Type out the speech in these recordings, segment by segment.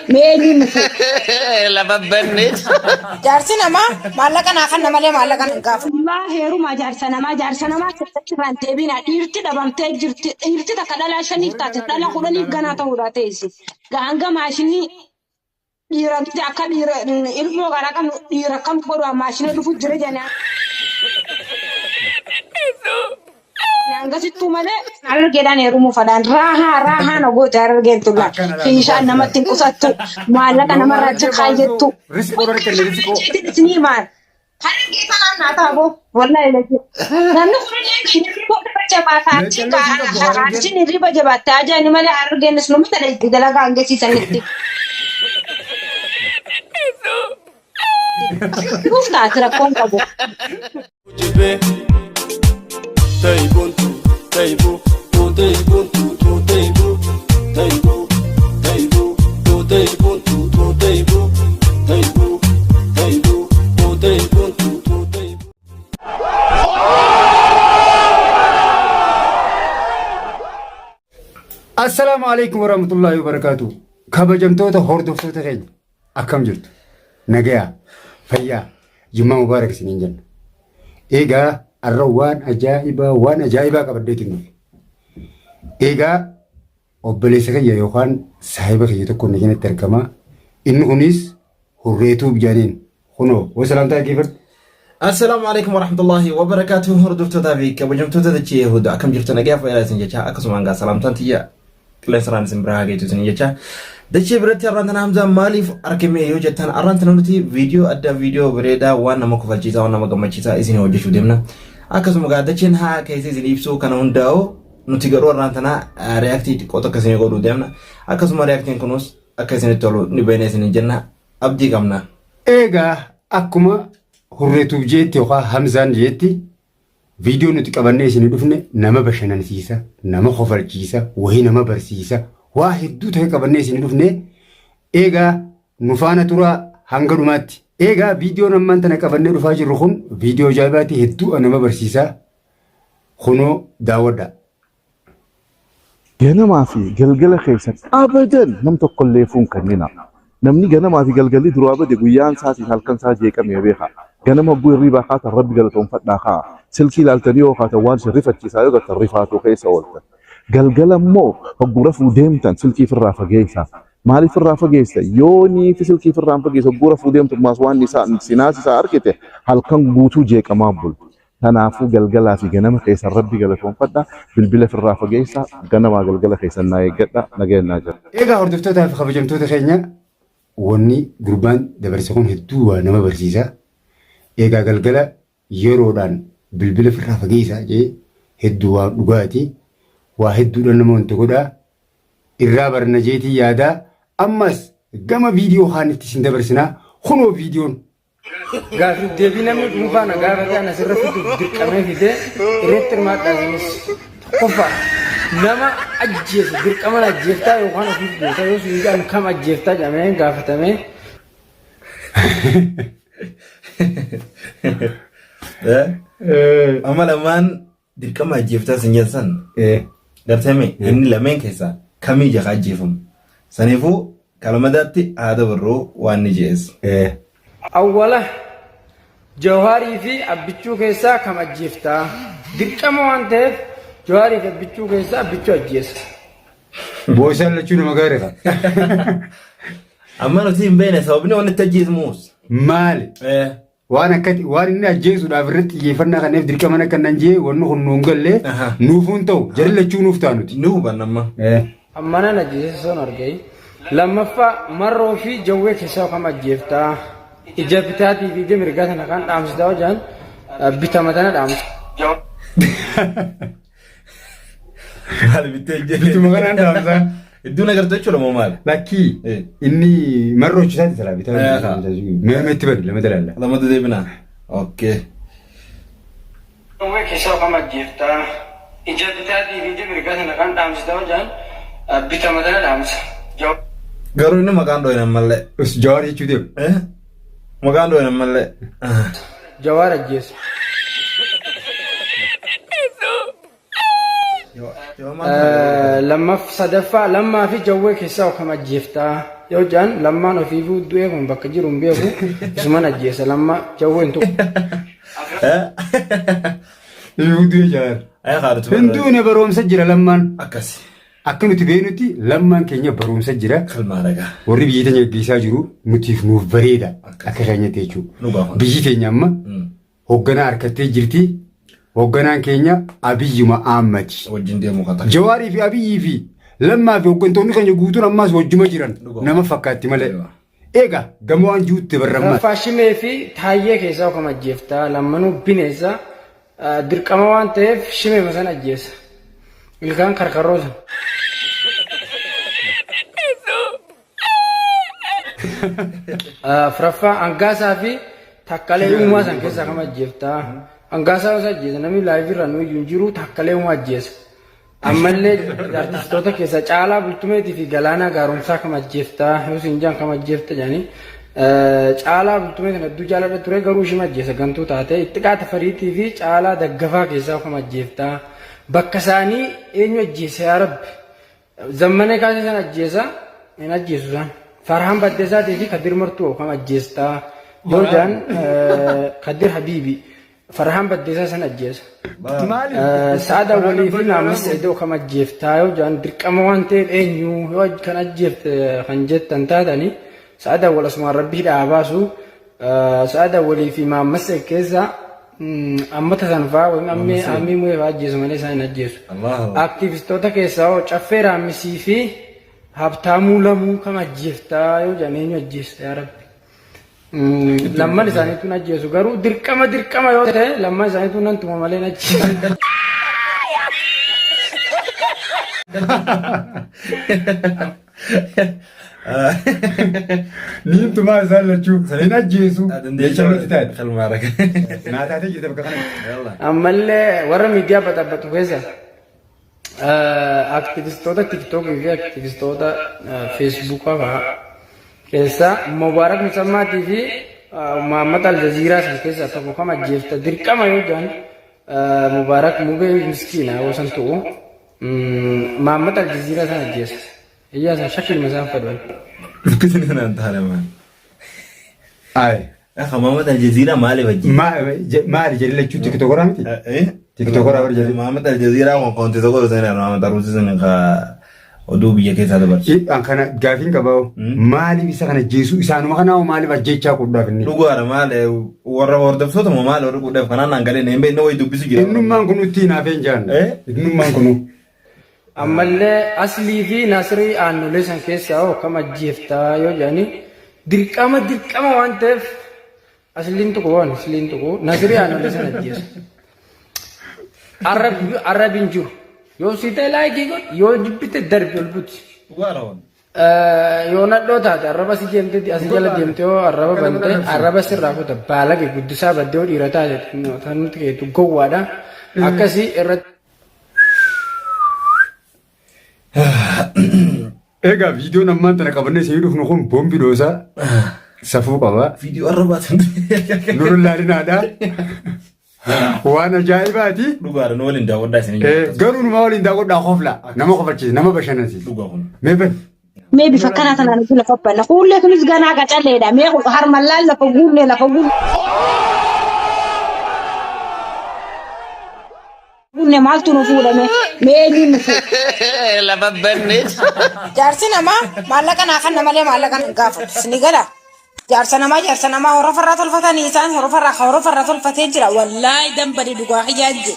Mee eenyuun nu fuudha? Lafa banne. Jaarsi namaa maallaqa naa kanna malee maallaqa nan gaafatu. Abbaa heerumaa jaarsa namaa jaarsa namaa keessatti irraan deebiinaa dhiirti dhabamtee jirti dhiirti takka dhalaa shaniif taate dhala kudhaniif ganaa ta'uudhaa teessi. Hanga maashinii dhiira akka dhiira ilmoo garaa qabnu dhiira kam godhu maashina dhufu jira jedhanii hangasittuu malee harargeedhaan heerumuu fadhaan raahaa raahaa na goote harargeen tullaa fiishaan namatti hin qusattu maallaqa namarraa achi kaayyattu. Risikoo irra kenne risikoo. Isinii maal? Harargee kanaan naa ta'a boo wallahi laki. Namni kun hirriba jabaata achiin hirriba jabaatte ajaa'ini malee harargeenis nu mita dalagaa hangasiisanitti. Nuuf taate rakkoon qabu. Jibe Taibuntu Taibu Tu Taibuntu Tu Taibu Taibu Taibu Tu Taibuntu Tu Taibu Taibu Taibu Tu Taibuntu Tu Taibu Assalaamu alaikum warahmatullahi wabarakatuh. Kabajamtoota hordoftoota keenya akkam jirtu? Nagayaa, fayyaa, jimmaa mubaarak isiniin jenna. Egaa har'a waan ajaa'ibaa waan ajaa'ibaa qabadheetiin dhufe. Egaa obboleessa kiyya yookaan saahiba kiyya tokko na jalatti argama. Inni kunis hurreetuu jaaniin kunoo wai salaamtaa dhaggeeffadhu. Assalaamu alaikum warahmatullahi wabarakaatuh hordoftootaa fi kabajamtoota dachee Yahudaa akkam jirtu nagaa fayyaa isin jecha akkasuma hangaa salaamtaan tiyya qilleensaraan isin biraa hageetu isin jecha dachee biratti har'aan tana Hamzaa maaliif argame yoo jettan har'aan tana nuti viidiyoo addaa viidiyoo bareedaa waan nama kofalchiisaa waan nama gammachiisaa isin hojjechuu deemna akkasuma gaa dacheen haa keessa isin ibsuu kana hundaa'u nuti garuu har'aan tana reaaktii xiqqoo tokko isin godhuu deemna akkasuma reaaktiin kunis akka isinitti tolu ni beekna isin jenna abdii qabna. Egaa akkuma hurreetuuf jeetti yookaan Hamzaan jeetti viidiyoo nuti qabannee isin dhufne nama bashannansiisa, nama kofalchiisa, wahii nama barsiisa, waa hedduu ta'e qabannee isin dhufne egaa nu faana turaa hanga dhumaatti. Egaa viidiyoon ammaan tana qabannee dhufaa jirru kun viidiyoo ajaa'ibaati hedduu nama barsiisa. Kunoo daawwadhaa. Ganamaa fi galgala keessan abadan nam tokkollee fuun kenninaa. Namni ganamaa fi galgalli duraa bade guyyaan isaatiin halkan isaa jeeqamee beeka. Ganama hogguu hirriibaa kaatan rabbi galatoonfadhaa ka'a. Silkii ilaaltanii yoo kaatan waan isin rifachiisaa yoo gartan rifaatuu keessa ooltan. Galgala immoo hogguu rafuu deemtan silkii ofirraa fageessaa. Maaliif irraa fageessa? Yoo niifi silkii ofirraa hin fageesse hogguu rafuu deemtu ammaas waan isaa sinaasisaa argite halkan guutuu jeeqamaa bulti. Tanaafuu galgalaa fi ganama keessan Rabbi galatoonfadha. Bilbila firraa fageessaa. Ganamaa galgala keessan naa eeggadha. Nagayan naa jira. Egaa hordoftootaa fi kabajamtoota keenya wanni gurbaan dabarse kun hedduu waa nama barsiisa. Egaa galgala yeroodhaan bilbila firraa fageessaa jee hedduu waan dhugaati. Waa hedduudhaan nama wanta godhaa. Irraa barna jeetii yaadaa. Ammas gama viidiyoo kaanitti isin dabarsinaa. Kunoo viidiyoon. Gaaffiif deebii namni dhuunfaa na gaafate ana asirra fiduuf dirqamee fidee irratti hirmaadhaa isinis. Tokkoffaa nama ajjeese dirqaman ajjeeftaa yookaan ofiif goota yoo siin jedhan kam ajjeeftaa jedhamee gaafatamee. Amma lamaan dirqama ajjeeftaa sin jedhan gartame inni lameen keessaa kamii jaha ajjeefamu. Saniifuu kalamadaatti haa dabarru waan ni jees. Awwala Jawaarii fi Abbichuu keessaa kam ajjeeftaa? Dirqama waan ta'eef Jawaarii fi Abbichuu keessaa Abbichuu ajjeesa. Boosaan lachuu nama gaariidha. Amma nuti hin beekne sababni wanni itti ajjeesmuus. Maali? Waan akkati waan inni ajjeesuudhaaf irratti xiyyeeffannaa kanneef dirqama akka nan jee wanni kun nuun galle nuufuu hin ta'u jarri lachuu nuuf ta'a nuti. Ni hubanna amma. Ammanan ajjeese son argee. Lammaffaa marroo fi jawwee keessaa kam ajjeeftaa? Ija bitaatii fi ija mirgaa sana kan dhaamsitaa hojaan bitama tana dhaamsa. Maal bittee jee? Bituma kanaan dhaamsaa. Iddoon agartu jechuudha moo maali? Lakkii inni marroo hojjetaa jira bitaa. Mee meetti bari lama dalaalla. Lamatu deebinaa. Okay. Jawwee keessaa kam ajjeeftaa? Ija bitaatii fi ija mirgaa sana kan dhaamsitaa hojaan bitama tana dhaamsa. Garuu inni maqaan dhooyin ammallee. Jawaar jechuu deemu. Maqaan dhooyin ammallee. Jawaar ajjeesa. Lammaff sadaffaa lammaa fi jawwee keessaa kam ajjeeftaa? Yoo jaan lammaan ofiifuu du'ee kun bakka jiru hin beeku isuman ajjeesa lammaa jawwee hin tuqu. Iyyuu du'e jaar. Ay haadha Hin duune barumsa jira lammaan. Akkasi. Akka nuti beeknutti lammaan keenya barumsa jira. Kalmaa ragaa. Warri biyya teenya gaggeessaa jiru nutiif nuuf bareeda akka keenyatti jechuudha. Dhugaa kun. Biyyi teenya amma hoogganaa harkattee jirti. Hoogganaan keenya Abiyyuma Ahmadi. Wajjin deemuu kan ta'a. Jawaarii fi Abiyyii fi Lammaa fi hooggantoonni keenya guutuun ammaas wajjuma jiran Dhugaa. nama fakkaatti malee. Eewa. Egaa gamoo waan jirutti barrammaa. Raffaa Shimee fi Taayyee keessaa kam ajjeefta lammanuu bineensa dirqama waan ta'eef Shimee san ajjeesa. Ilkaan karkarroo san. Afraffaa Angaasaa fi Takkalee Uumaa san keessaa kam ajjeefta? Angaasaa yoo ajjeesa namni laayivii irraa nu iyyuu hin jiru Takkalee Uumaa ajjeesa. Ammallee artistoota keessaa Caalaa Bultumeetii fi Galaanaa Gaaromsaa kam ajjeefta? Yoo siin jaan kam ajjeefta jedhanii Caalaa Bultumee sana hedduu jaaladha ture garuu ishima ajjeesa gantuu taate. Ittiqaa Tafariitii fi Caalaa Daggafaa keessaa kam ajjeefta? Bakka isaanii eenyu ajjeesa yaa Rabbi? Zammanee kaasee san ajjeesa hin ajjeesu isaan. Farhaan Baddeesaatii fi Kadir Martuu kam ajjeesta? Yoo jaan Kadir Habiibi Farhaan Baddeesaa san ajjeesa. Maali? Sa'ad Awwalii fi Maammas Sa'idoo kam ajjeeftaa yoo jaan dirqama waan ta'eef eenyu yoo kan ajjeefte kan jettan taatanii Sa'ad Awwal asumaan rabbi hidhaa haa baasu. Sa'ad Awwalii fi Maammas Sa'id keessaa ammata san fa'aa wayim ammee ammee mu'ee fa'aa ajjeesu malee isaan hin ajjeesu. Aktiivistoota keessaa hoo Caffee Raammisii fi Habtaamuu Lamuu kam ajjeeftaa yoo jedhan eenyu ajjeesta yaa rabbi. Lamman isaaniitu hin ajjeesu garuu dirqama dirqama yoo ta'e lamman isaaniitu nan tuma malee hin ajjeesu. Niin tumaa isaan lachuu hin ajjeesu. Jecha nuti taate. Kalmaa ragaa. Naa taatee jirta bakka kanatti. Ammallee warra miidiyaa baxabbatu keessa aktivistoota tiktookii fi aktivistoota feesbuukaa fa'aa keessaa Mubaarak Musammaatii fi Muhammad Aljaziiraa san keessaa tokko kam ajjeefta dirqama yoo jedhan Mubaarak Mubee miskiina yoo san tu'u Muhammad Aljaziiraa san ajjeesa. Iyyaa san shakkii isaan fedhan. Dubbisni kanaan taane maal? Ayi. Akka Muhammad Aljaziiraa maaliif ajjeese? Maali jedhe lachuu tiktokoraa miti? Tiktokoraa warra jedhe. Muhammad Aljaziiraa kun koonti tokko osoo hin taane Muhammad Aruusi sun ka oduu biyya keessaa dabarsu. An kana gaafiin qabaa maaliif isa kana jeesuu isaanuma kanaa hoo maaliif ajjechaa qudhaaf inni? Dhugaadha maal warra hordoftoota moo maal warri qudhaaf kanaan naan galee hin beekne wayii dubbisu jira. Innummaan kun nutti hinaafee hin jaanne. Eh? Innummaan kunu. Ammallee Aslii fi Nasrii aannolee san keessaa hoo kam ajjeeftaa yoo jedhanii dirqama dirqama waan ta'eef Asliin tuqu waan asliin tuqu Nasrii aannolee san ajjeesu. Arrabi hin jiru. Yoo sii ta'e laayikii godhi yoo jibbite darbi ol buti. Dhugaadha waan. Yoo nadhoo taate arraba si deemte asi jala deemte yoo arraba bante arraba sirraa kuta baalage guddisaa baddee yoo dhiira taate tan nuti keetu gowwaadha. Akkasii irratti. Egaa viidiyoon ammaan tana qabannee isinii dhufnu kun boombi dhoosaa safuu qaba. Viidiyoo arrabaatiin. Nurra laalinaadha. Waan ajaa'ibaati. Dhugaadha nu waliin daawwadhaa isin. Garuu numa waliin daawwadhaa kofla. Nama kofalchiisa, nama bashannansiisa. Dhugaa kun. Mee bani. Mee bifa kanaa tanaan nuti lafa banna. Kuullee kunis ganaa qacaleedha. Mee harmallaan lafa guunne lafa guunne. Guunne maaltu nu fuudhame? Mee eenyuun nu fuudha? Lafa banne. Jaarsi namaa maallaqa naa kanna malee maallaqa hin gaafatu. Sini gala. Jaarsa namaa jaarsa namaa horofarraa tolfatanii isaan horofarraa horofarraa tolfatee jira. Wallaahi dambali dhugaa kiyyaan jee.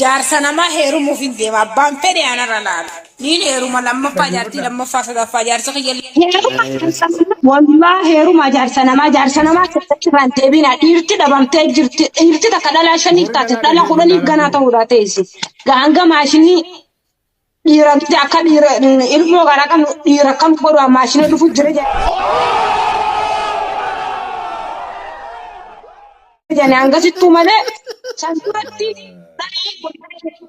Jaarsa namaa heerumuuf hin deema. Abbaan fedhe anarra laala. Niin heeruma lammaffaa jaartii lammaffaa sadaffaa jaarsa kiyya. Heeruma jaarsa namaa wallaahi heeruma jaarsa namaa jaarsa namaa keessatti irraan deebina dhiirti dhabamtee jirti dhiirti takka dhalaa shaniif taate dhala kudhaniif ganaa ta'uudha teessi hanga maashinii dhiira akka dhiira ilmoo garaa qabnu dhiira kam godhu maashina dhufu jira jedhani hangasittuu malee san duratti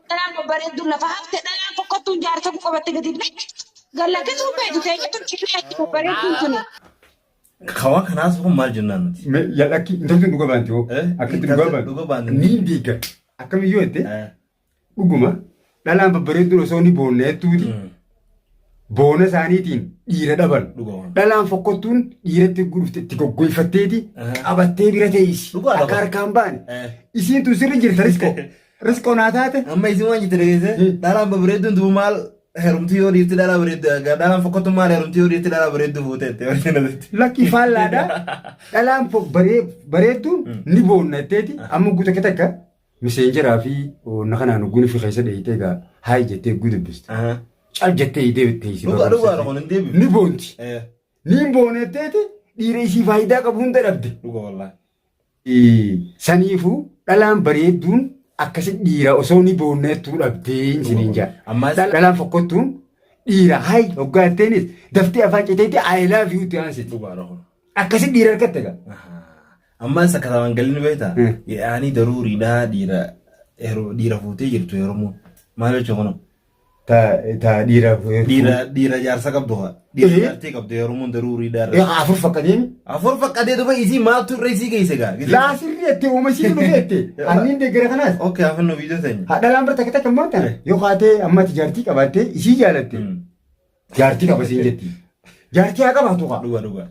dhalaan babbareedduun lafa hafte dhalaan fokkattuun jaarsa qabatte gadi gallakkisuu beektu teenyatun ciree achi babbareedduun tuni. Kawaa kanaas kun maal jennaan nuti? Lakki intalli dhuga baanti hoo? Eh? Akkitti dhuga Intalli dhuga baanti. baanti. Niin diiga. Akkamiyyuu jette Eh. dhuguma dhalaan babbareedduun osoo ni boonna jettuuti. Boona isaaniitiin dhiira dhaban. Dhugaa. Dhalaan fokkottuun dhiiratti gurufte itti goggoifatteeti qabattee bira teessi. Dhugaadha. Akka harkaan baane. Eh. Isiin tun sirri jirta riskoo. Riskoo naa taate. Amma isin waan jette dhageesse dhalaan babareedduun duuba maal heerumti yoo dhiifti dhalaa bareeddu dhalaan fokkottu maal heerumti yoo dhiifti dhalaa bareeddu fuuteette warri nasitti. Lakki faallaadha. Dhalaan bareedduun ni boonna jetteeti. Amma guutuu takka takka miseenjeraa fi na kanaan ogguun fi keessa dheeyitee egaa haayi jettee egguu dubbiste. Cal jettee deebitee Dhugaa dhugaa kun hin deebifu. Ni boonti. Ni boonetteeti dhiira isii faayidaa qabu hunda dhabde. Dhugaa wallaahi. Saniifuu dhalaan bareedduun akkasi dhiira osoo ni boonnettuu dhabdee isiniin jaa. Ammas- Dhalaan fokkottuun dhiira hayi hoggaa jetteenis daftee afaan citeetti I love you itti aansiti. Dhugaa kun. Akkasi dhiira harkatte egaa. Ammas akka tamaan galni beektaa? Hmm. Yaani daruuriidhaa dhiira dhiira fuutee jirtu heerumuun. Maal jechuun kun? Ta ta dhiira Dhiira dhiira jaarsa qabdu haa. Dhiira Eh. jaartii qabdu heerumuun daruuriidhaa. Eh, afur fakkatee Afur fakkatee duba isii maaltu irra isii geesse gaa? laa sirrii jettee uuma isii dhufe jette. Anniin deeggara kanaas. Okay, hafannoo viidiyoo teenya. Haa dhalaan bira takka takka immoo tana yoo kaatee amma ati jaartii qabaattee isii jaalatte jaartii qaba siin jetti. Jaartii haa qabaatu kaa. Dhuga dhuga.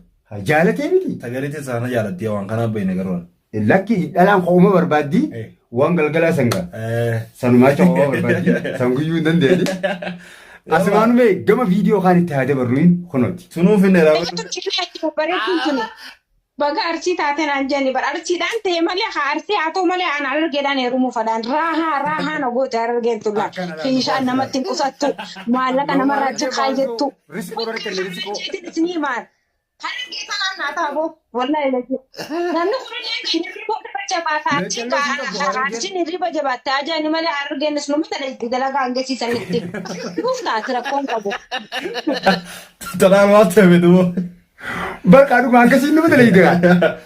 Jaalatee miti. Sagalee teessaa jaalattii waan kanaaf beekne garuu. Lakki dhalaan ko'uma barbaaddi Eh. waan galgalaa sangaa. Eh. Sanumaa co'uma barbaaddi sanguyyuu hin dandeenye. Asumaanumee gama viidiyoo kaan itti haa dabarruun kunooti. Sunuu finne raawwatu. Bareedduu tuni. Baga arsii taate naan jenni bar arsiidhaan ta'e malee haa arsii haa ta'u malee an harargeedhaan heerumuu fadhaan raahaa raahaa na goote harargeen tulla fiishaan namatti hin qusattu maallaqa namarraa achi kaayettu. Riskoo harkanne riskoo. Isinii maal? Harargee kanaan naa ta'a boo wallahi lagi. Namni kun hirriba irra jabaata arsiin arsiin hirriba jabaatte ajaa'ni malee harargeenis numa dalagaa hangasiisanitti. Nuuf taate rakkoon qabu. Tanaan waan ta'e duuba. Barqaa dhuma akkasiin nama dalaydu.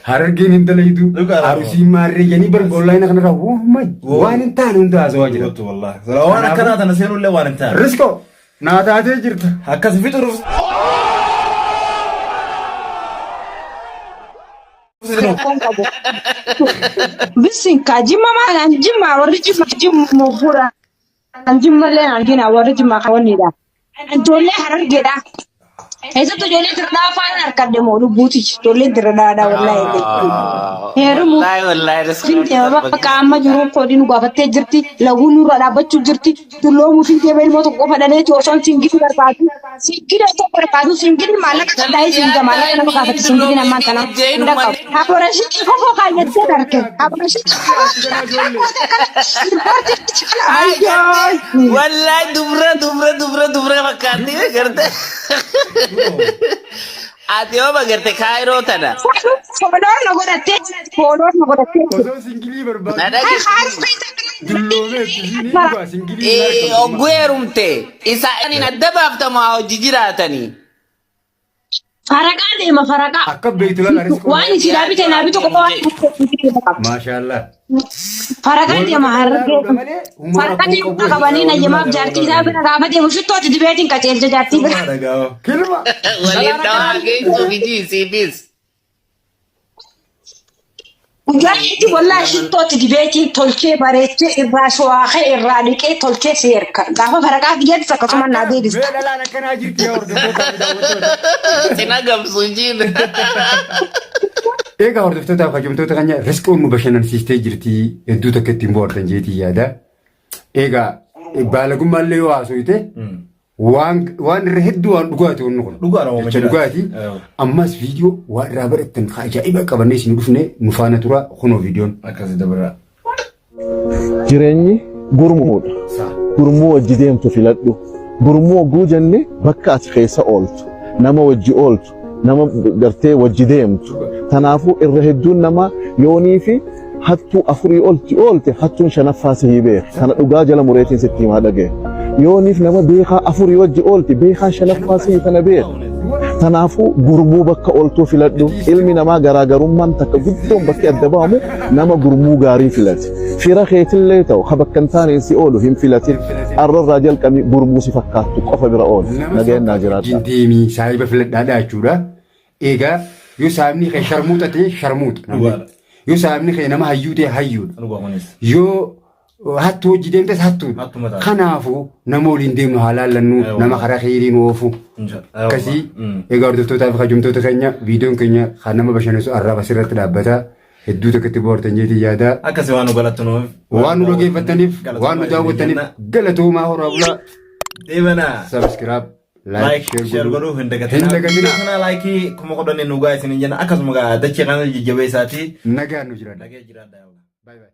Harargeen hin dalaydu. Dhugaadha. Arusiin maarree jedhanii barqa onlaayinii kanarraa wooma waan hin taane hunda haasawaa jira. Dhugattu wallaahi. Waan akkanaa tana seenullee waan hin taane. Riskoo naa taatee jirta. Akkas fixuuf. Rakkoon qabu. Bisin ka jimma maal jimma warri jimma jimma gura. Jimmallee argina warri jimma kawanidha. Ijoollee harargeedha. Keessattuu ijoollee dirraa afaan harkadde moo lubbuuti. Ijoollee dirraadha wallaahi. Heerumu. Wallaahi wallaahi Siin deema bakka amma jiru koodii nu gaafattee jirti. Laguu nurra dhaabbachuu jirti. Dulloomuu siin deema ilmoo tokko qofa dhaleeti osoo siingilii barbaadu. Siingilii osoo barbaadu siingilii maallaqa qindaa'ee siinga maallaqa nama gaafatti siingiliin ammaan kana hunda qabu. Aborashiin kofoo kaayyattee darke. Aborashiin kofoo Wallaahi dubra dubra dubra dubra fakkaatti garte. Ati yoo bagarte kaayiroo tana. Fooloor na godhattee fooloor na godhattee. Osoo singilii barbaadu. Na dhageessi. Dulloomee itti dhugaa singilii hin argamu. Ogguu heerumte isa ani adda baaftamu haa hojii jiraatanii. Faraqaa deema faraqaa. Akka beektu laala riskoo. Waan isii dhaabite naa bitu qofa waan Maashaallah. Faraqaa deema harargee. Malee humna Faraqaa rakkoo deemu qabu. qabanii nayyamaaf jaartii isaa bira gaafa deemu shittooti dibeetiin qaceelcha jaartii bira. Dhagaa'oo. Kilma. Waliin dhawaa geessu fijii siifis. Guyyaa itti wallaa shittooti dibeetiin tolchee bareechee irraa showaaqee irraa dhiqee tolchee si erga. Gaafa faraqaa biyyattis akkasuma naa deebista. Mee dhalaan akkanaa jirti yaa hordoftoota fi daawwattoota. Sina gamsu jiin. Egaa hordoftootaaf hajamtoota keenya riskoon nu bashannansiistee jirti hedduu takka ittiin bohaartan jeetii yaada. Egaa baalagummaallee yoo haasofte waan waan irra hedduu waan dhugaati wanni kun. Dhugaadha waama Jecha jiraati. dhugaati. Ammas viidiyoo waan irraa barattan ka ajaa'iba qabannee isin dhufne nu faana tura kunoo viidiyoon. Akkasii dabara. Jireenyi gurmuudha. Gurmuu wajji deemtu filadhu. Gurmuu hogguu jenne bakka ati keessa ooltu, nama wajji ooltu, nama gartee wajji deemtu. Kanaafuu irra hedduun nama yoonii fi hattuu afurii olti oolte hattuun shanaffaa si beeka. Kana dhugaa jala mureetiin sitti himaa dhagaye. Yooniif nama beekaa afurii wajji oolte beekaan shanaffaa si kana beeka. Kanaafuu gurmuu bakka ooltuu filadhu. Ilmi namaa garaagarummaan takka guddoon bakki adda ba'amu nama gurmuu gaarii filate. Fira keetillee ta'u ha bakka hin taaneen si oolu hin filatin. Arrarraa jalqabi gurmuu si fakkaattu qofa bira oolu. Nagayaan naa jiraadhaa. Deemii saahiba filadhaadhaa jechuudha. Egaa yoo saahibni kee sharmuuxa ta'e sharmuuxa. Dhugaadha. Yoo saahibni kee nama hayyuu ta'e hayyuudha. Dhugaa kunis. Yoo Hattuu hojii deemtes hattuudha. Hattuma taate. Kanaafuu nama waliin deemnu haa laallannu Eewwa. nama karaa kheyrii nu oofu. Akkasii egaa hordoftootaa fi kabajamtoota keenya viidiyoon keenya kan nama bashannansu arraaba asirratti dhaabbata. Hedduu tokkotti itti bohaartan jeetii yaada. Akkasii waan nu galattunuuf. Waan nu dhageeffattaniif, waan nu daawwattaniif galatoomaa horaa bulaa. Deebanaa. Subscribe, Like, share godhuu hin dagatinaa. Hin dagatinaa. Kana laayikii 10,000 nu gaa isiniin jenna. Akkasuma gaa dachee kana jajjabeessaati. Nagaan nu jiraadha. Nagee jiraadha. Bye bye.